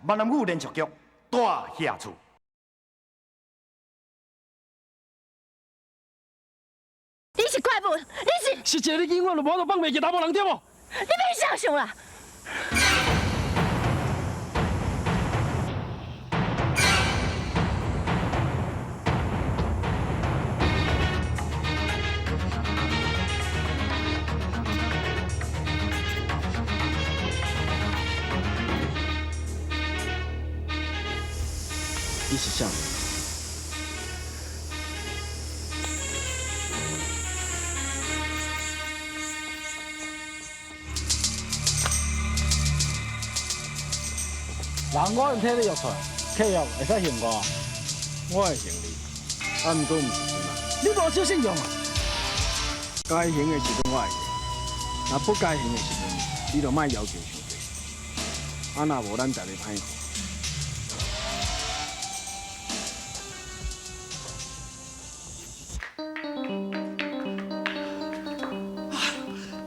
闽南语连续剧《大侠厝》。你是怪物，你是是一个你永远都无法度放袂记查某人对无？你欲想象啦！你是啥？人我用体你约出来，契约会使还我，我会还你，啊，毋过毋是这摆。你无守信用啊！该还的时阵我会还，若不该还的时阵，你就莫要求伤济。啊，若无咱逐个歹看。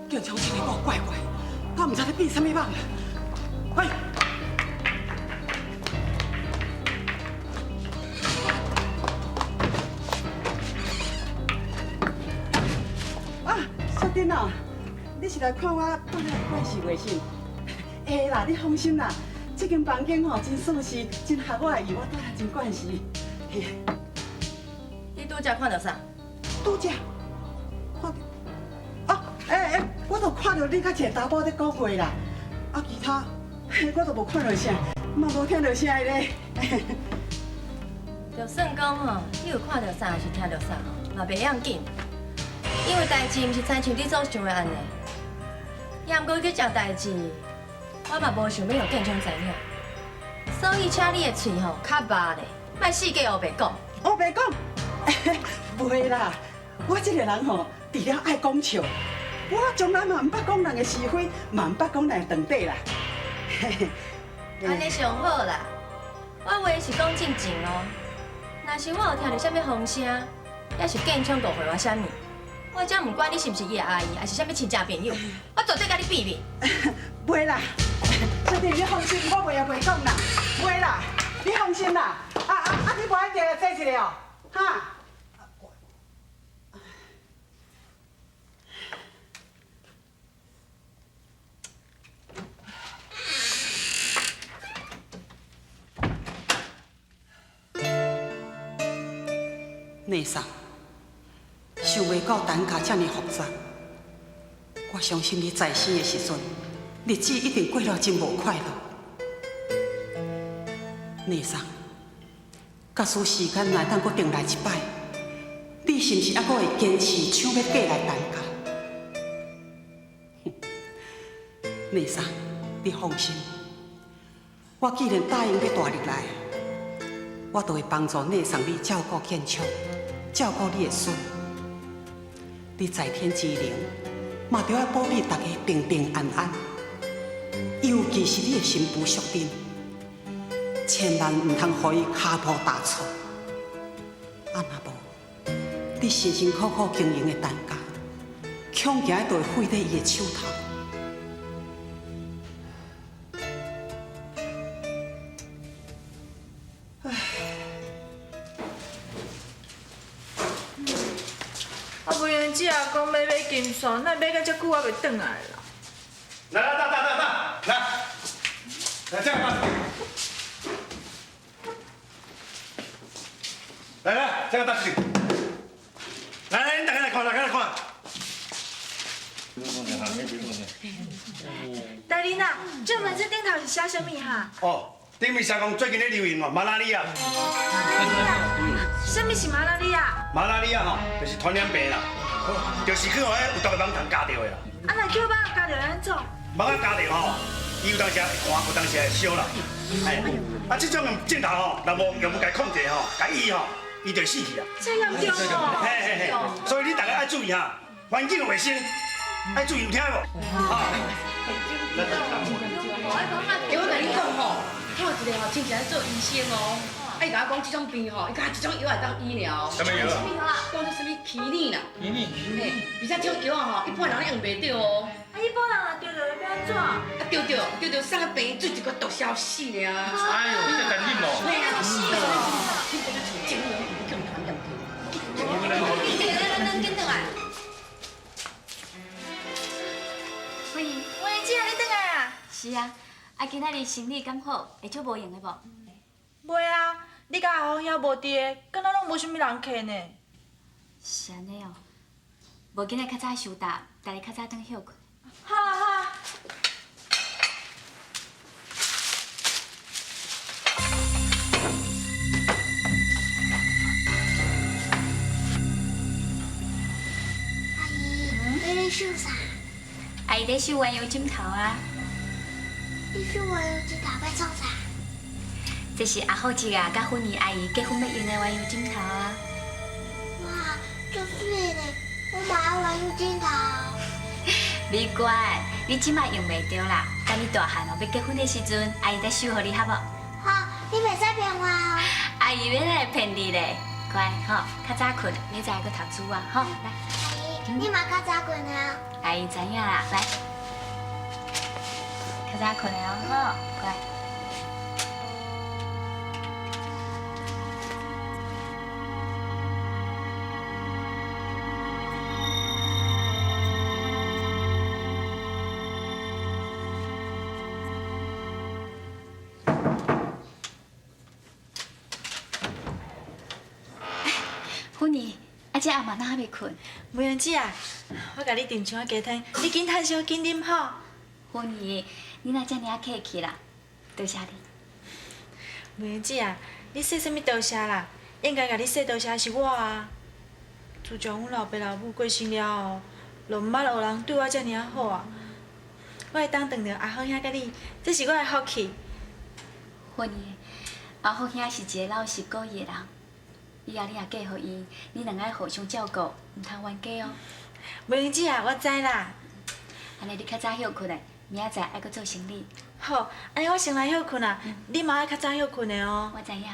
建昌这个某怪怪，我毋知咧变啥物梦啊！喂，啊，淑珍哦，你是来看我住咧惯势袂是？会啦，你放心啦，这间房间吼真舒适，真合我的意，我住咧真惯势。嘿，你拄才看著啥？拄才看著，啊，欸欸，我都看著你佮一个查某咧讲话啦，啊，其他我都无看著啥，嘛无听著啥咧。就算讲吼，你有看著啥，抑是听著啥吼，嘛袂要紧，因为代誌毋是亲像你所想的按呢。也毋过這件代誌，我嘛無想欲予建昌知影，所以請你的喙吼較峇咧，莫四界烏白講。烏白講，袂啦，我這個人吼，除了愛講笑，我從來嘛毋捌講人的是非，嘛毋捌講人的長短啦。按呢上好啦，我話是講正經哦。若是我有聽著啥物風聲，抑是建昌誤會我啥物，我才毋管你是毋是伊的阿姨，抑是啥物親戚朋友，我絕對共你變面。袂啦，小弟你放心，我袂也袂講啦，袂啦，你放心啦。啊啊啊！你無愛進來坐一下哦，哈？内嫂，想袂到陈家遮尔复杂，我相信你在生的时阵，日子一定过了真无快乐。内嫂，假使时间若会当阁重来一摆，你是毋是犹阁会坚持抢欲嫁来陈家？内嫂，你放心，我既然答应欲带入来，我就会帮助内嫂你照顾建昌，照顾你的孙。你在天之灵，嘛著爱保庇大家平平安安。尤其是你的新妇淑珍，千万毋通予伊跤步踏错。啊，若无，你辛辛苦苦经营的陈家，恐惊就会废伫伊的手头。啊，无闲姐啊，講欲買金線，哪買到遮久還袂轉來啦？來來，大大大大，來，來這個大，來來，這個大事情，來來，你大家來看，大家來看。大林啊，這門這頂頭是寫啥物哈？哦，頂面寫講最近咧流行哦，馬拉利亞。啥物是馬拉利亞？馬拉利亞吼，就是傳染病啦，就是去予彼有毒的蠓蟲咬著的啦。啊，若叫蠓咬著按怎？蠓仔咬著吼，伊有當時會寒，有當時會燒啦。哎，啊，這種症頭吼，若無藥物共控制吼，共醫吼，伊就會死去啊。這嚴重哦！嘿嘿嘿，所以你逐家愛注意哈，環境衛生愛注意，有聽無？哈。欸，我共你講吼，我有一个吼親戚咧做醫生哦，啊，伊共我講這種病吼，伊敢一種藥會當醫爾哦。啥物藥啊？講做啥物起膩啦。起膩。嘿，而且這種藥仔吼，一般人咧用袂著哦。啊，彼某人若著著會欲按怎？啊，著著著著，送去病院注一個毒消死爾。哎呦，這殘忍哦！嘿啊，死哦！你這個像精靈，叫人傳染去。咱緊轉來。惠儀，惠儀姐，你轉來啊？是啊，啊今仔日生理敢好，會足無閒的無？袂啊，你佮阿福兄無佇的，敢若攏無啥物人客呢。是按呢哦，無今仔較早收擔，逐日較早轉歇睏。好啊好啊。阿姨，你咧繡啥？阿姨咧繡鸳鸯枕頭啊。你繡鸳鸯枕頭欲創啥？這是阿福姐啊，佮芬兒阿姨結婚欲用的鸳鸯枕頭啊。哇，足媠咧！我嘛愛鸳鸯枕頭。美娟，你這擺用袂著啦，等你大漢哦，欲結婚的時陣，阿姨再繡予你好無？好，你袂使騙我哦。阿姨欲來騙你咧，乖吼，較早睏，明仔載閣讀書啊，吼，來。阿姨，你嘛較早睏啊。阿姨知影啦，來，較早睏的哦，好，乖。芬兒，啊這暗嘛哪還袂睏？梅英姐啊，我共你訂像仔雞湯，你緊趁燒緊啉吼。芬兒，你若遮爾仔客氣啦，多謝你。梅英姐啊，你說啥物多謝啦？應該共你說多謝是我啊。自從阮老爸老母過身了後，就毋捌有人對我遮爾仔好啊。我會當撞著阿福兄佮你，這是我的福氣。芬兒，阿福兄是一個老實古意的人，以後你若嫁予伊，你兩个互相照顧，毋通冤家哦。梅英姐啊，我知啦。按呢你較早歇睏咧，明仔載愛閣做生理。好，按呢我先來歇睏啊，你嘛愛較早歇睏的哦。我知影。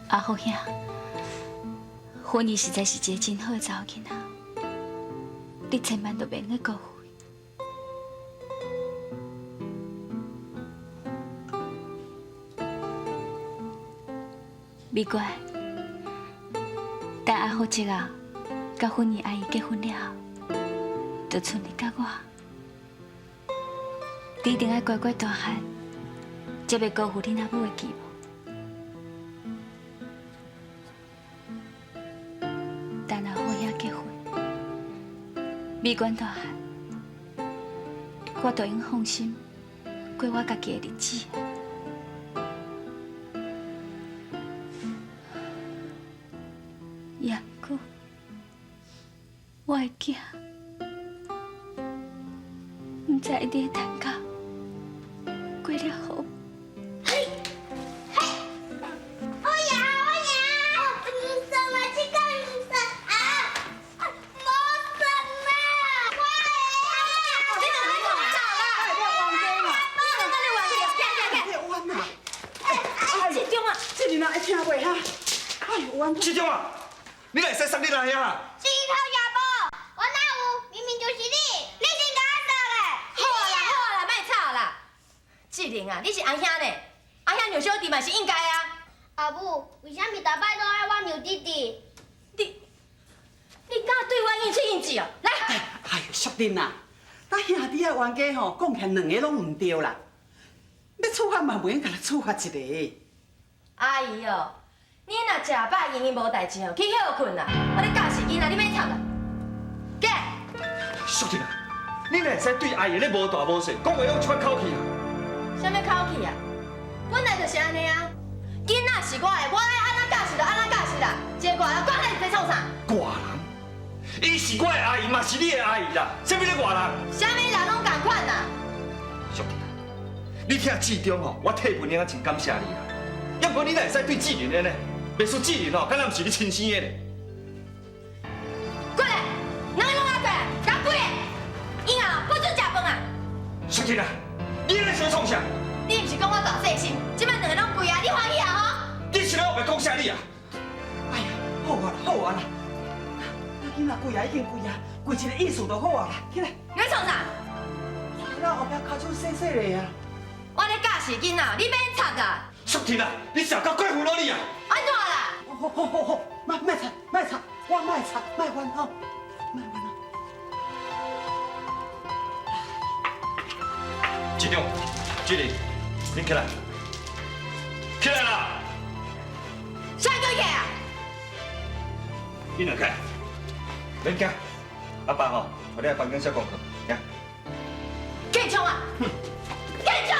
阿福兄，芬兒實在是一個真好的查某囡仔，你千萬都袂用閣辜負伊。美娟，等阿福叔啊，佮芬兒阿姨結婚了後，就賰你佮我，你一定愛乖乖大漢，才袂辜負恁阿母的期望。等阿福兄結婚，美娟大漢，我就用放心過我家己的日子。也毋過，我的囝，毋知伊佇咧趁假過了好。我贏我贏！醫生啊，這個醫生啊，無算啦！我會啊！你怎麼講走啦？你冤家嘛！你冤冤啊！志忠啊，這人啊會聽話哈？哎，冤！志忠啊，你哪會使送你來啊？是頭也無，我哪有？明明就是你，你先共我說的。好啦好啦，莫吵啦。志玲啊，你是阿兄呢，阿兄讓小弟嘛是應該啊。阿母，為啥物逐擺攏愛我讓弟弟？你敢對我應喙應舌哦？來！哎呦，淑玲啊，咱兄弟仔冤家吼，講起來兩个攏毋對啦。欲處罰嘛，袂用共咱處罰一个。阿姨哦，你若食飽閒閒無代誌哦，去歇睏啦。我咧教示囡仔，你免插啦。起來。淑玲啊，你哪會使對阿姨咧無大無細，講話用這款口氣啊？啥物口氣啊？本來就是按呢啊。囡仔是我的，我愛按怎教示就按怎教示啦。一个外人管你是在創啥？外人？伊是我的阿姨，嘛是你的阿姨啦。啥物咧外人？啥物人攏仝款啦。淑玲，你疼志忠吼，我替文英真感謝你啦。也毋過你哪會使對志玲按呢？袂輸志玲吼，敢若毋是你親生的咧。淑婷啊，你咧想创啥？你毋是讲我大细心，這擺兩个攏跪啊，你歡喜啊吼？你是咧黑白講啥你啊？哎呀，好啊啦，好啊啦，那囡仔跪啊，已經跪啊，跪一個意思就好啊啦，起來。你咧創啥？咱後壁跤手洗洗咧啊。我咧教示囡仔，你免插啦。淑婷啊，你上夠過分咯你啊！按怎啦？好好好好，莫莫插，莫插，我莫插，莫冤吼，莫冤啊！市長，主任，恁起來，起來啦！啥人起啊？你兩開，免驚，阿爸吼，帶你來房間寫功課，行。建昌啊！建昌！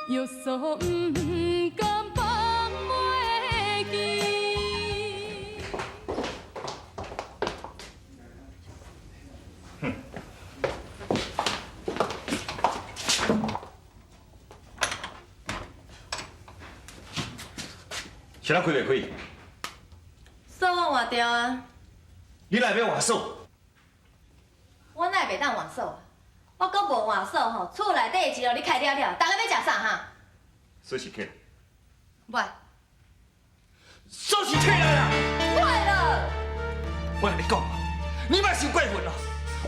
有所毋甘放袂记。是哪開袂開？鎖我換掉啊！你哪會欲換鎖？我哪會袂當換鎖？我閣無換鎖吼，厝內底的錢予你開了了，逐家欲食啥哈？鎖匙摕來。袂。鎖匙摕來啦！袂啦！我共你講，你莫傷過分咯！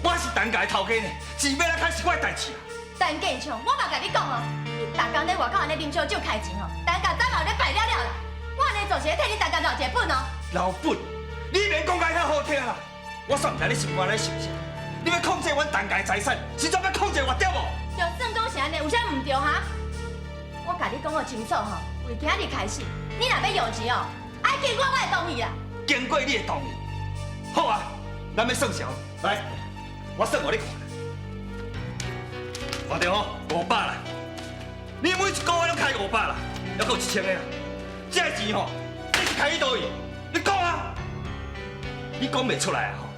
我是陳家的頭家呢，錢欲來開是我的代誌啊！陳建昌，我嘛共你講哦，你逐工咧外口按呢啉燒酒開錢吼，陳家早嘛咧敗了了啦！我按呢做是咧替你陳家留一個本哦。留本？你免講甲遐好聽啦！我煞毋知你心肝咧想啥。你欲控制阮陳家的財產，是怎欲控制我對無？就算講是按呢，有啥毋對哈？我共你講個清楚吼，為今日開始，你若欲用錢哦，愛經過我的同意啦。經過你的同意，好啊，咱欲算數，來，我算予你看。看著吼，500啦，你每一个月攏開500啦，猶閣有1000个啦。這个錢吼，你是開去佗位？你講啊，你講袂出來啊吼！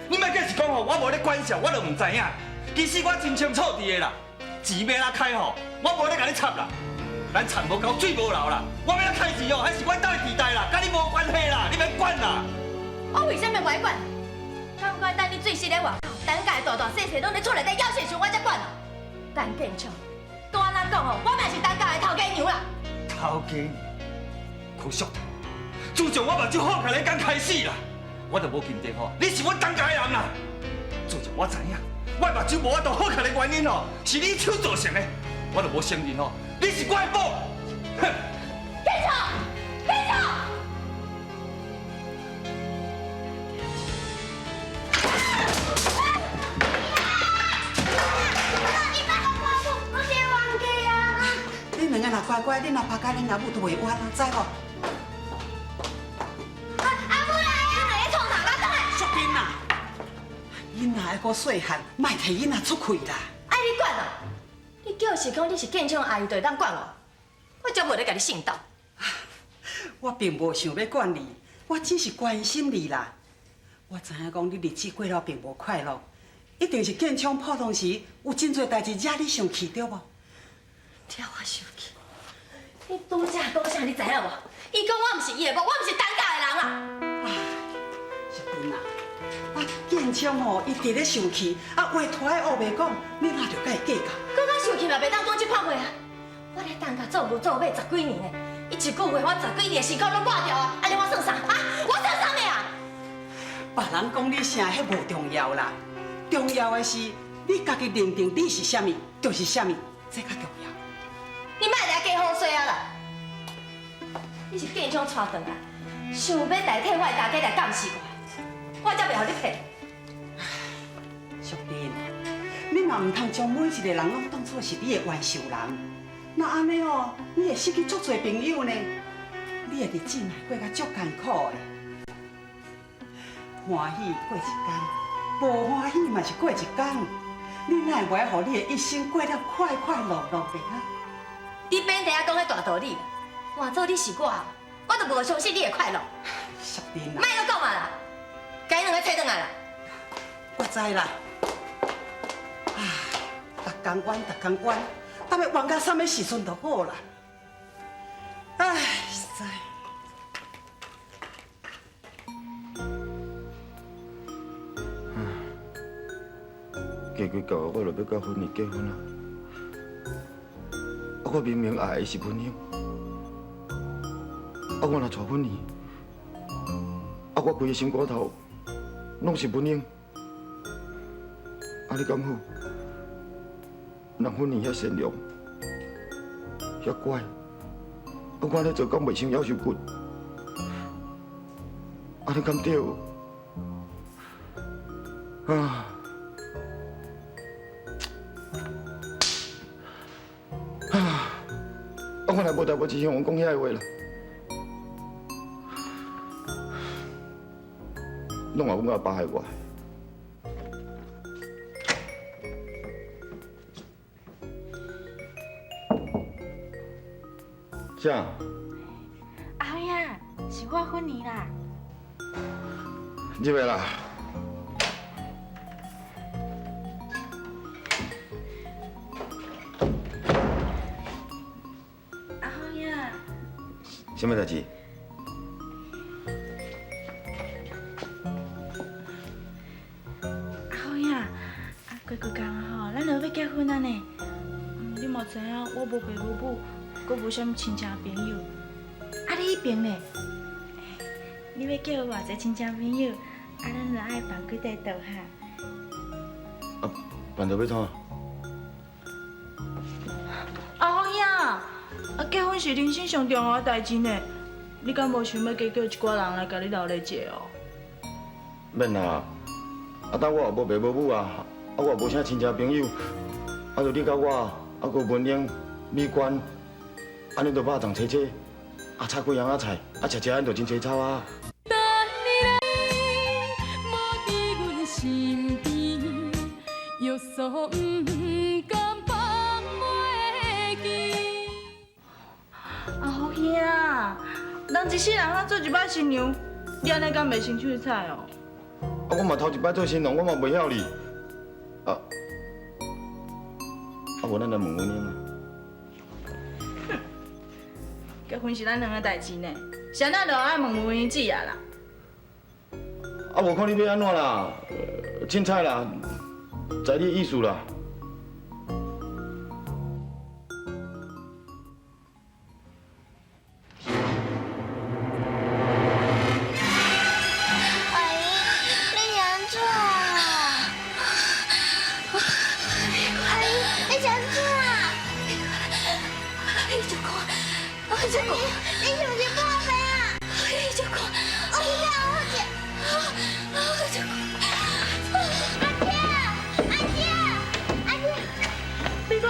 你莫繼續講吼，我無咧管束，我就毋知影。其實我真清楚佇的啦，錢欲哪開吼，我無咧共你插啦。咱田無溝，水無流啦。我欲哪開錢哦，彼是阮兜的地代啦，佮你無關係啦，你免管啦。我為啥物無愛管？敢毋管等你水死咧外口，陳家大大細細攏咧厝內底夭壽時，我才管哦。陳建昌，閣按怎講吼，我嘛是陳家的頭家娘啦。頭家娘，柯淑婷，自從我目睭好起來彼工開始啦，我就無認定吼，你是阮陳家的人啦。自從我知影，我目睭無法度好起來的原因吼，是你手造成的，我就無承認吼，你是我的某。哼！建昌，建昌！你兩个若乖乖，恁阿爸佮恁阿母都袂冤啊，知無？阿母來啊！你兩个創啥？我轉來。淑珍啊，囡仔還閣細漢，莫替囡仔出氣啦。愛你管哦！你就是講你是建昌阿姨，就會當管我，我才無咧共你姓鬥。我並無想欲管你，我只是關心你啦。我知影講你日子過了並無快樂，一定是建昌普通時有真濟代誌惹你生氣，對無？惹我生氣？你拄才講啥？你知影無？伊講我毋是伊的某，我毋是陳家的人啦。淑珍啊，啊建昌吼，伊佇咧生氣，啊話拖來烏白講，你哪著佮伊計較？閣較生氣嘛，袂當講這款話啊！我咧陳家做牛做馬十幾年呢，伊一句話，我十幾年的辛苦攏抹掉啊！按呢我算啥？啊，我算啥物啊？別人講你啥，彼無重要啦，重要的是你家己認定你是啥物，就是啥物，這較重要。你莫來加好說啊啦！你是建昌帶轉來，想欲代替我的大家來監視我，我才袂予你騙。淑珍，你嘛毋通將每一個人攏當作是你的冤仇人，那按呢哦，你會失去足濟朋友呢。你的日子嘛會過甲足艱苦的，歡喜過一工，無歡喜嘛是過一工。你哪會袂予你的一生過得快快樂樂的啊？你免佇遐講彼大道理，換做你是我，我就無相信你會快樂。淑珍啊，莫閣講啊啦，共𪜶兩个揣轉來啦。我知啦。唉，逐工冤，逐工冤，等欲冤到啥物時陣就好啦。唉，實在。过几工我就欲佮芬儿结婚啊！啊，我明明爱的是文英，啊，我若娶芬儿，啊，我规个心肝头拢是文英，按呢敢好？人芬儿遐善良，遐乖，啊，我按呢做敢袂伤夭寿骨？按呢敢对？啊！啊！我若无代无志向讲遐个话啦，拢也阮阿爸害我。啥？阿辉啊，是我芬儿啦。入来啦。阿辉啊。啥物代志？阿辉啊，啊过几工吼，咱就欲结婚啊呢。你嘛知影，我无爸无母，阁无啥物亲戚朋友。啊，你彼边呢？你欲叫偌济亲戚朋友？啊，咱就爱办几块桌哈。啊，办桌欲创？阿辉啊，啊结婚是人生上重要的代志呢，你敢无想欲加叫一寡人来共你闹热者哦？免啦，啊，但我也无爸无母啊，啊，我也无啥亲戚朋友，啊，就你佮我，啊，阁文英、美娟，按呢就肉粽切切，啊，炒几样仔菜，啊，食食按就真凄惨啊。等你来，无伫阮身边，有所毋甘放袂记。阿福兄，人一世人通做一摆新娘，你按呢敢袂先凊彩哦？啊，我嘛头一摆做新郎，我嘛袂晓哩。啊，啊，无咱来问阮英啊。结婚是咱两个代志呢，啥人就爱问文英姊啊啦。啊，无看你欲按怎啦，凊彩啦，在你的意思啦。阿姨，你是按怎啊？阿姨，你是按怎啊？你就看，我就看，你是毋是破病啊？你就看，我去叫阿姐。我就看。阿姐，阿姐，阿姐，美娟，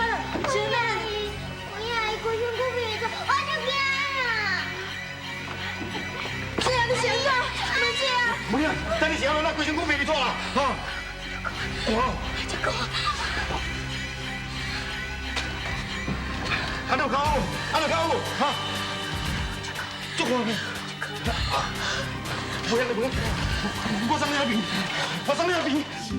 是阿姨，我阿姨规身躯变做，我就惊啊！是啊，你是按怎？美姐啊！无影，等你是按怎，规身躯变伫拖啦，哈！哇！这个。按怎较好？按怎较好？哈！足看呢？啊！无影，无影，我送你那边，我送你那边。请